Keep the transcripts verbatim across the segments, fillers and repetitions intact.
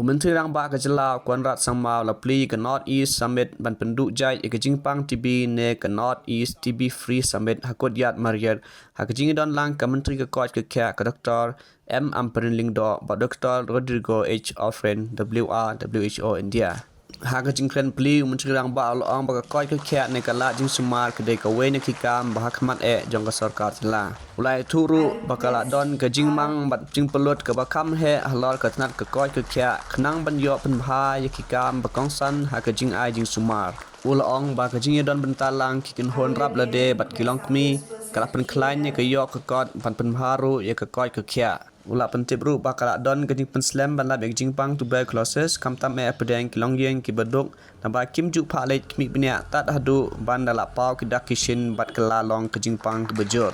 Myntri Rangbah ka jylla Conrad Sangma u la plie ka North East Summit ban pynduh jait ïa ka jingpang T B ne ka North East T B Free Summit ha Courtyard Marriott, ha ka jingïadon lang ka Myntri ka koit ka khiah ka Doctor M Ampareen Lyngdoh bad Doctor Rodrigo H Offren, W R W H O India. Ha ka jingkren plie, u Myntri Rangbah u la ong ba ka koit ka khiah ne ka lad jingsumar ka dei kawei na ki kam ba ha khmat eh jong ka sorkar jylla. U la ïathuh ruh ba ka la don ka jingmang bad jingpynlut kaba kham heh halor ka tnat ka koit ka khiah khnang ban ïoh pynbha ïa ki kam ba kongsan ha ka jingai jingsumar. U la ong ba ka jingïadon bynta lang ki kynhun rap lade bad ki longkmie ka la pynkhlaiñ ïa ka ïoh ka kot ban pynbha ruh ïa ka koit ka khiah. U la pyntip ruh ba ka la don ka jingpynslem ban lap ïa ka jingpang tuberculosis, khamtam eh hapdeng ki longïing kiba duk, naba kim ju phah leit khmih bniah tad haduh ban da la paw ki dak ki shin bad ka la long ka jingpang kaba jur.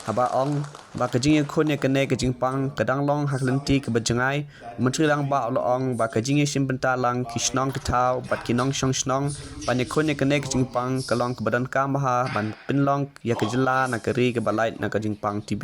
Haba ong ba ka jingïakhun ïa kane ka jingpang ka dang long ha ka lynti kaba jngai, u Myntri Rangbah u la ong ba ka jingïashim bynta lang ki shnong ki thaw bad ki nongshong shnong ban ïakhun ïa kane ka jingpang ka long kaba donkam bha ban pynlong ïa ka jylla na ka ri kaba lait na ka jingpang T B.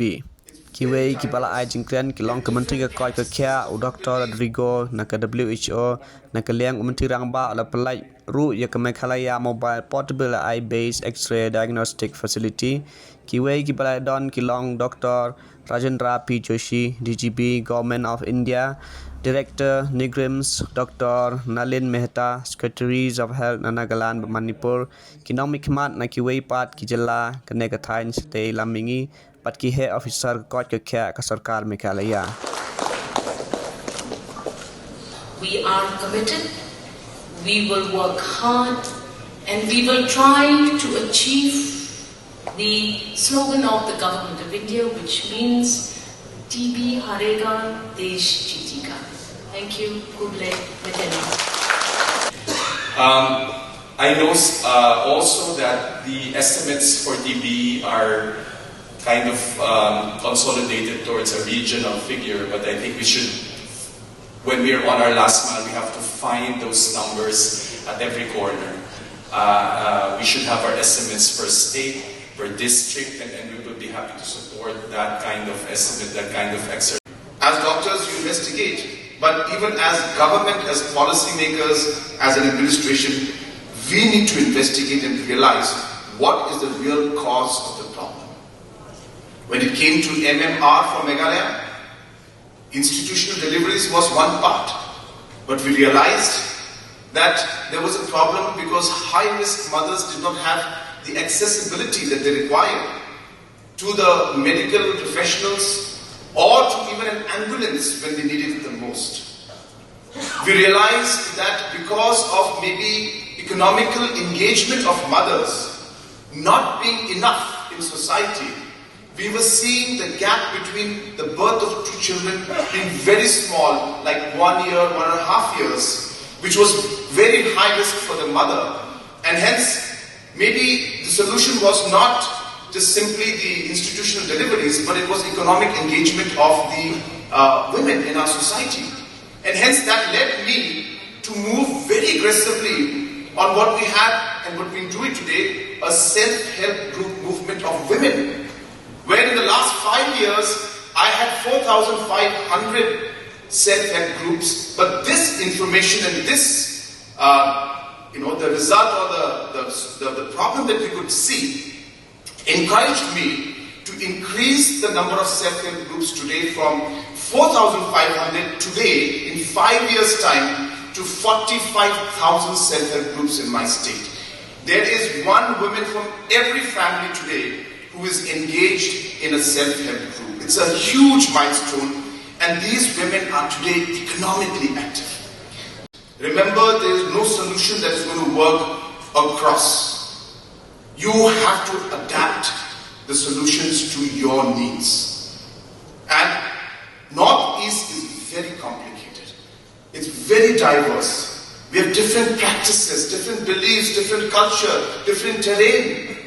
Kiwei kiba la ai jingkren ki long ka Myntri ka koit ka khiah u Doctor Rodrigo na ka W H O, na ka liang u Myntri Rangbah u la pynlait ruh ïa ka Meghalaya Mobile Portable A I Based X-ray Diagnostic Facility. Kiwei kiba la don ki long Doctor Rajendra P Joshi, D G P, Government of India, Director NEIGRIHMS, Doctor Nalin Mehta, Secretaries of Health na Nagaland bad Manipur, ki nongmihkhmat na kiwei pat ki jylla, kane ka thaiñ shatei lam mihngi, bad ki heh officer ka koit ka khiah ka sorkar Meghalaya. We are committed, we will work hard, and we will try to achieve the slogan of the Government of India, which means T B harega, desh jeetega. Thank you. Khublei. Mitene. Um, I know uh, also that the estimates for T B are kind of um, consolidated towards a regional figure, but I think we should, when we are on our last mile, we have to find those numbers at every corner. Uh, uh, we should have our estimates per state, per district, and, and we would be happy to support that kind of estimate, that kind of exercise. As doctors, you investigate, but even as government, as policymakers, as an administration, we need to investigate and realize what is the real cause of the problem. When it came to M M R for Meghalaya, institutional deliveries was one part, but we realized that there was a problem because high risk mothers did not have the accessibility that they required to the medical professionals or to even an ambulance when they needed it the most. We realized that because of maybe economical engagement of mothers not being enough in society, we were seeing the gap between the birth of two children being very small, like one year, one and a half years, which was very high risk for the mother. And hence, maybe the solution was not just simply the institutional deliveries, but it was economic engagement of the uh, women in our society. And hence, that led me to move very aggressively on what we have and what we do today, a self-help group movement of women, where in the last five years, I had four thousand five hundred self-help groups, but this information and this, uh, you know, the result or the, the, the, the problem that we could see encouraged me to increase the number of self-help groups today from four thousand five hundred today in five years' time to forty-five thousand self-help groups in my state. There is one woman from every family today who is engaged in a self-help group. It's a huge milestone, and these women are today economically active. Remember, there is no solution that is going to work across. You have to adapt the solutions to your needs. And Northeast is very complicated. It's very diverse. We have different practices, different beliefs, different culture, different terrain.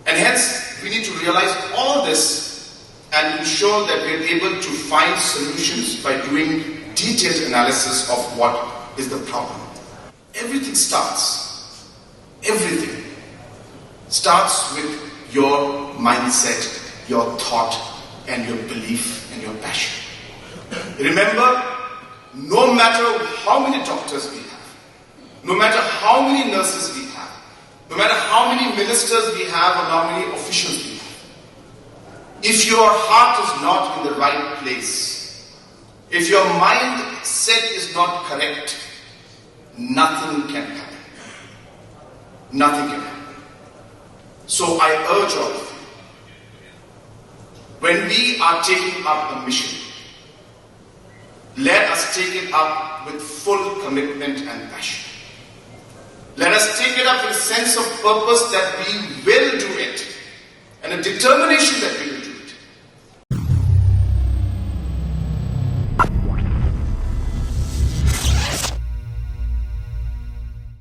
And hence, we need to realize all this and ensure that we are able to find solutions by doing detailed analysis of what is the problem. Everything starts, everything starts with your mindset, your thought, and your belief and your passion. Remember, No matter how many doctors we have, no matter how many nurses we have, no matter how many ministers we have, or how many officials we have, if your heart is not in the right place, if your mindset is not correct, nothing can happen. Nothing can happen. So I urge all of you, when we are taking up a mission, let us take it up with full commitment and passion. Let us take it up with a sense of purpose that we will do it and a determination that we will